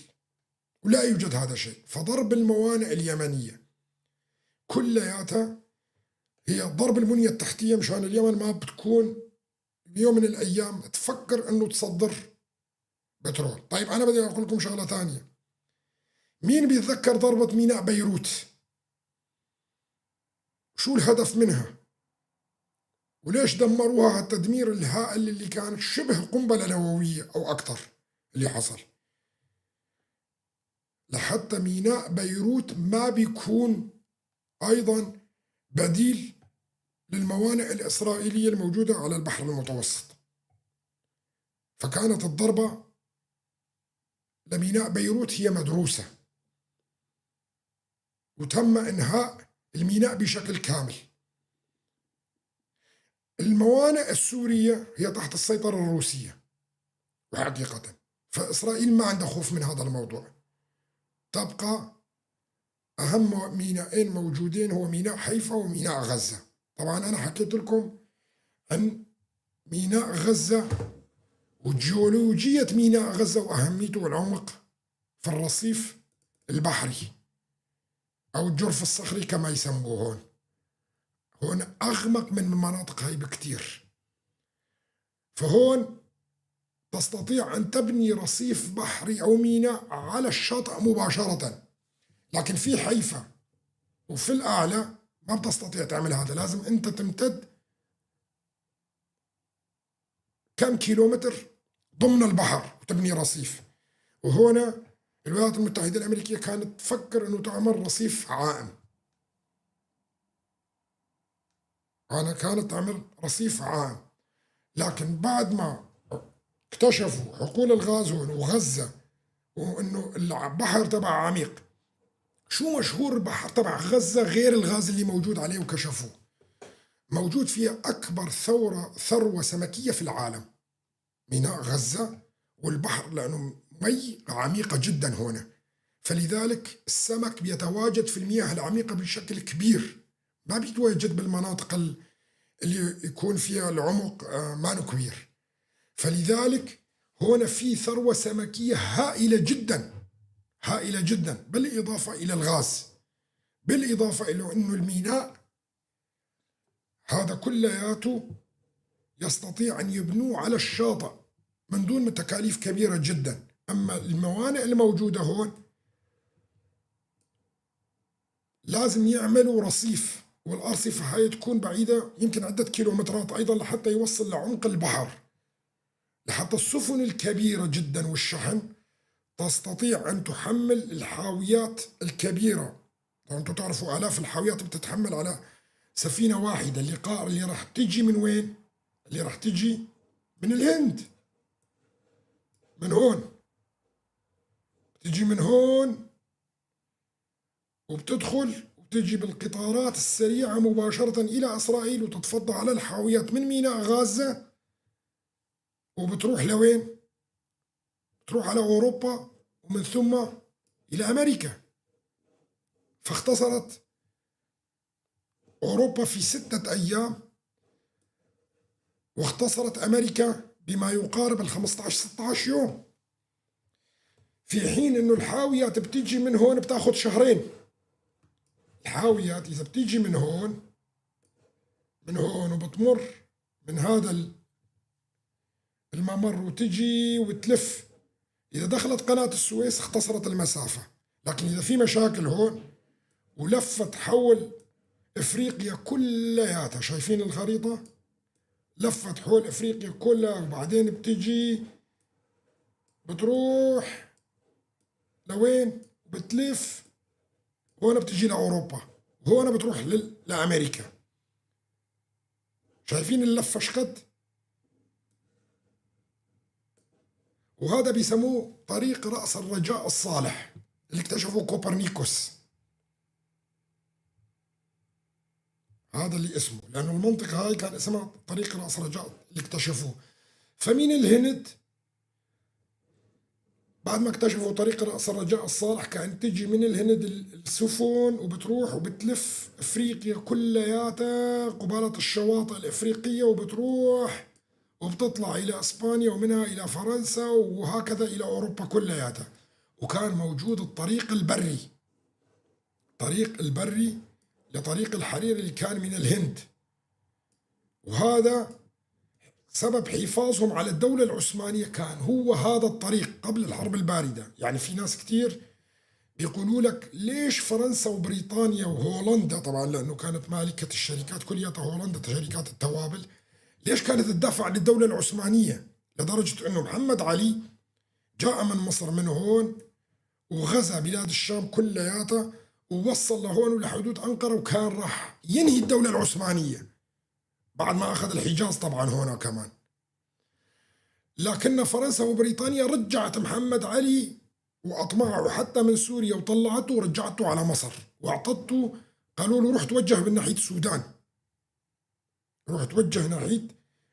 ولا يوجد هذا الشيء. فضرب الموانئ اليمنية كلياتها هي ضرب البنية التحتية، مشان اليمن ما بتكون بيوم من الأيام تفكر أنه تصدر بترول. طيب أنا بدي أقول لكم شغلة ثانية، مين بيتذكر ضربة ميناء بيروت؟ شو الهدف منها؟ وليش دمروها التدمير الهائل اللي كان شبه قنبلة نووية أو أكثر اللي حصل؟ لحتى ميناء بيروت ما بيكون أيضا بديل للموانئ الإسرائيلية الموجودة على البحر المتوسط. فكانت الضربة لميناء بيروت هي مدروسة، وتم إنهاء الميناء بشكل كامل. الموانئ السورية هي تحت السيطرة الروسية وحقيقة، فإسرائيل ما عندها خوف من هذا الموضوع. تبقى أهم ميناءين موجودين هو ميناء حيفا وميناء غزة. طبعا أنا حكيت لكم عن ميناء غزة وجيولوجية ميناء غزة وأهميته والعمق في الرصيف البحري أو الجرف الصخري كما يسموه هون. هون أغمق من المناطق هاي بكتير. فهون تستطيع أن تبني رصيف بحري أو ميناء على الشاطئ مباشرة، لكن في حيفا وفي الأعلى ما بتستطيع تعمل هذا، لازم أنت تمتد كم كيلومتر ضمن البحر وتبني رصيف. وهنا الولايات المتحدة الأمريكية كانت تفكر أنه تعمل رصيف عائم. أنا كانت تعمل رصيف عائم، لكن بعد ما اكتشفوا حقول الغاز هون وغزة وإنه البحر تبع عميق. شو مشهور البحر تبع غزة غير الغاز اللي موجود عليه وكشفوه؟ موجود فيها أكبر ثروة سمكية في العالم، ميناء غزة والبحر، لأنه مي عميقة جدا هنا، فلذلك السمك بيتواجد في المياه العميقة بشكل كبير، ما بيتواجد بالمناطق اللي يكون فيها العمق ما كبير. فلذلك هنا في ثروة سمكية هائلة جدا، هائلة جدا، بالإضافة إلى الغاز، بالإضافة إلى أنه الميناء هذا كلياته يستطيع أن يبنوه على الشاطئ من دون تكاليف كبيرة جدا. أما الموانئ الموجودة هون لازم يعملوا رصيف، والأرصفة هاي تكون بعيدة يمكن عدة كيلومترات أيضا لحتى يوصل لعمق البحر، لحتى السفن الكبيرة جدا والشحن تستطيع أن تحمل الحاويات الكبيرة. طبعا أنتم تعرفوا آلاف الحاويات بتتحمل على سفينة واحدة. اللي راح تجي من وين؟ اللي راح تجي من الهند، من هون تجي من هون وبتدخل وبتجي بالقطارات السريعة مباشرة إلى إسرائيل، وتتفضى على الحاويات من ميناء غزة، وبتروح لوين؟ بتروح على أوروبا ومن ثم إلى أمريكا. فاختصرت أوروبا في 6 أيام، واختصرت أمريكا بما يقارب 15-16 يوم، في حين إنه الحاويات بتيجي من هون بتاخد شهرين. الحاويات إذا بتيجي من هون، من هون وبتمر من هذا الممر وتجي وتلف، إذا دخلت قناة السويس اختصرت المسافة، لكن إذا في مشاكل هون ولفت حول إفريقيا كلياتها، شايفين الخريطة؟ لفت حول إفريقيا كلها، وبعدين بتجي بتروح لوين؟ بتلف هون بتجي لأوروبا، وهون بتروح لأمريكا. شايفين اللفة شقد؟ وهذا بيسموه طريق رأس الرجاء الصالح اللي اكتشفه كوبرنيكوس، هذا اللي اسمه، لأنه المنطقة هاي كان اسمها طريق رأس الرجاء اللي اكتشفوه. فمن الهند بعد ما اكتشفوا طريق رأس الرجاء الصالح كان تجي من الهند السفن وبتروح وبتلف افريقيا كلياتها قبالة الشواطئ الافريقية، وبتروح وبتطلع الى اسبانيا ومنها الى فرنسا وهكذا الى اوروبا كلياتها. وكان موجود الطريق البري، طريق البري لطريق الحرير اللي كان من الهند، وهذا سبب حفاظهم على الدولة العثمانية كان هو هذا الطريق قبل الحرب الباردة. يعني في ناس كتير بيقولوا لك ليش فرنسا وبريطانيا وهولندا، طبعا لأنه كانت مالكة الشركات كلياتها هولندا، شركات التوابل، ليش كانت تدافع عن الدولة العثمانية لدرجة أنه محمد علي جاء من مصر من هون وغزا بلاد الشام كلياتها ووصل لهون ولحدود أنقرة، وكان راح ينهي الدولة العثمانية بعد ما أخذ الحجاز طبعا هنا كمان. لكن فرنسا وبريطانيا رجعت محمد علي وأطمعه حتى من سوريا وطلعته ورجعته على مصر وأعطته قالوا له روح توجه من ناحية السودان، روح توجه ناحية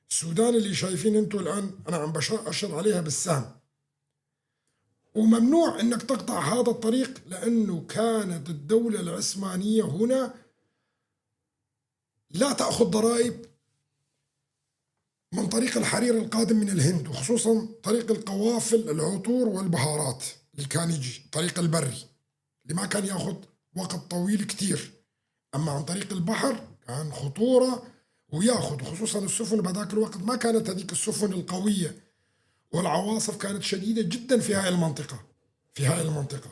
السودان اللي شايفين انتم الآن أنا عم بشر عليها بالسهم. وممنوع انك تقطع هذا الطريق لأنه كانت الدولة العثمانية هنا لا تأخذ ضرائب من طريق الحرير القادم من الهند، وخصوصا طريق القوافل العطور والبهارات اللي كان يجي طريق البري اللي ما كان ياخذ وقت طويل كتير. أما عن طريق البحر كان خطورة وياخذ، خصوصا السفن بهذاك الوقت ما كانت هذيك السفن القوية، والعواصف كانت شديدة جدا في هاي المنطقة، في هاي المنطقة،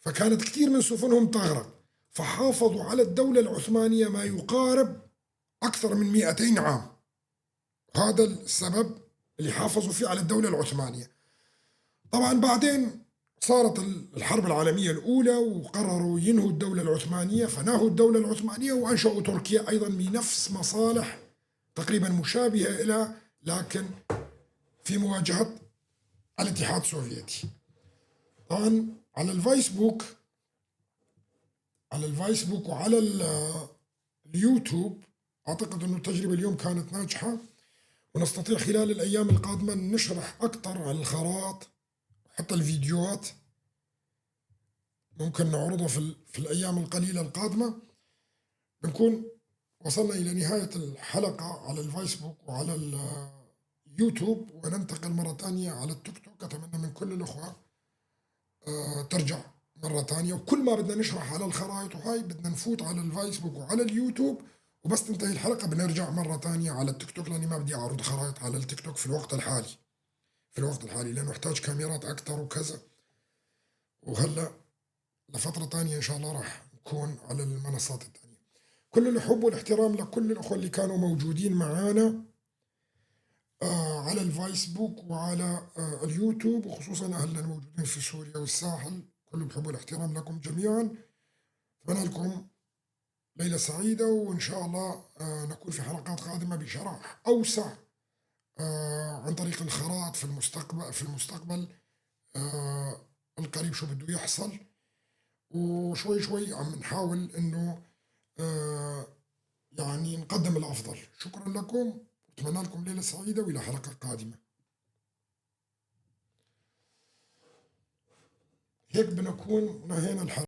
فكانت كثير من سفنهم تغرق. فحافظوا على الدولة العثمانية ما يقارب أكثر من 200 عام. هذا السبب اللي حافظوا فيه على الدولة العثمانية. طبعا بعدين صارت الحرب العالمية الأولى وقرروا ينهوا الدولة العثمانية، فنهوا الدولة العثمانية وأنشأوا تركيا أيضا بنفس مصالح تقريبا مشابهة إلى، لكن في مواجهة الاتحاد السوفيتي. طبعا على الفيسبوك، على الفيسبوك وعلى اليوتيوب أعتقد أنه التجربة اليوم كانت ناجحة، ونستطيع خلال الأيام القادمة نشرح أكثر عن الخرائط، حتى الفيديوهات ممكن نعرضها في الأيام القليلة القادمة. بنكون وصلنا إلى نهاية الحلقة على الفيسبوك وعلى اليوتيوب، وننتقل مرة ثانية على التيك توك. أتمنى من كل الأخوة ترجع مرة ثانية، وكل ما بدنا نشرح على الخرائط وهاي بدنا نفوت على الفيسبوك وعلى اليوتيوب، وبس تنتهي الحلقة بنرجع مرة ثانية على التيك توك، لأني ما بدي أعرض خرائط على التيك توك في الوقت الحالي، في الوقت الحالي لأنه احتاج كاميرات أكثر وكذا. وهلا لفترة ثانية إن شاء الله راح نكون على المنصات الثانية. كل الحب والاحترام لكل الأخوة اللي كانوا موجودين معانا على الفيسبوك وعلى اليوتيوب، وخصوصا أهلنا الموجودين في سوريا والساحل. كل الحب والاحترام لكم جميعا. أتمنى لكم ليلة سعيدة، وإن شاء الله نكون في حلقات قادمة بشرح أوسع عن طريق الخرائط في المستقبل، في المستقبل القريب شو بده يحصل. وشوي شوي عم نحاول إنه يعني نقدم الأفضل. شكرا لكم، أتمنى لكم ليلة سعيدة، وإلى حلقة قادمة. هيك بنكون نهينا الحلقة.